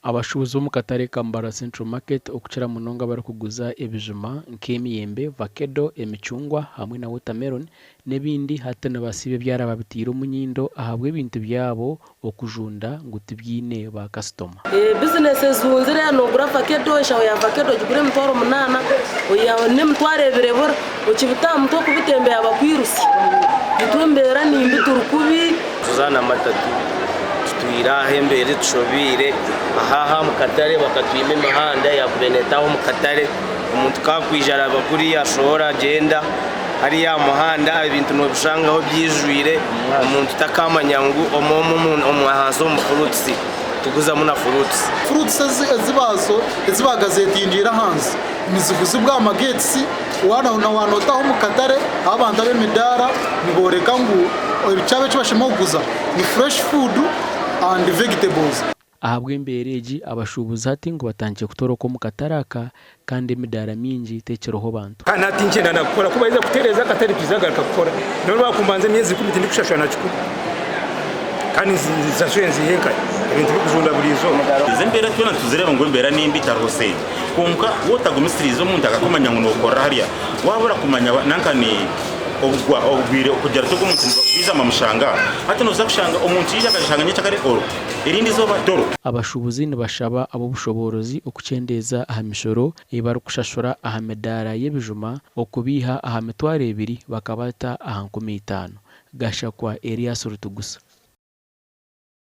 Abashuubuzi b'omu katare ka Mbarara Central Market okukira munonga abarikuguza ebijuma nk'emiyembe, vakedo, emicungwa hamwe na watermelon n'ebindi hati nibasiiba ebyara babiteire omu nyindo ahabw'ebintu byabo okujunda ngu tibyine ba kasitoma. Bizinesi ezunzire noogura vakedo, enshaho ya vakedo ogigura 800 oihaho n'emitwaro ebiri ebura okibita aha mutwe okubitembeya bakwirutsya. Itwe embeera ni mbi turi kubi. Tuzaana amatatu tutwire aha embeera etushobeire aha aha omu katare bakatwima emihanda eyakubaire neetaaha omu katare omuntu ku akwija araba kuriya ashohora agyenda hariya aha muhanda ebintu noobishangaho byijwire omuntu takamanya ngu omu omu ahansi omu fruits tuguzamu na fruits. Fruits ezi baagazetingiire ahansi niziguzibwa aha mageetisi waaba nootaha omu katare abantu ab'emidaara nibooreka ngu ekyabo eki bashemereire kuguza ni fresh food and vegetables. Ahabw'embeera egi, abashuubuzi hati ngu batandikire kutoroka omu katare aka kandi emidaara mingi tekiriho bantu. Kandi hati tinkyenda na kukora ku baija kutereeza akatare twija kugaruka kukora. N'obu baakumbanza emyezi ikumi tindikushashura na kikumi. Kandi nzishashure nzihe nkahi? Ebintu birikujunda buri izooba. Ezi embeera twena nituzireeba ngu embeera nimbi tariho sente. Kwonka waaba otagumisiriize omuntu akakumanya ngu nookorera hariya, waabura kumanya nanka ni obugwa obugwire kugira oti ogu omuntu nibaija bamushanga aha. Hati nooza kushanga omuntu yaija akashanga nyekyakare oro, erindi izooba toro. Abashuubuzi nibashaba ab'obushoboorozi okukyendeeza aha mishoro ei barikushashura aha midaara y'ebijuma okubiiha aha 20,000 bakabata aha 5000. Gashakwa Erias Rutugusa.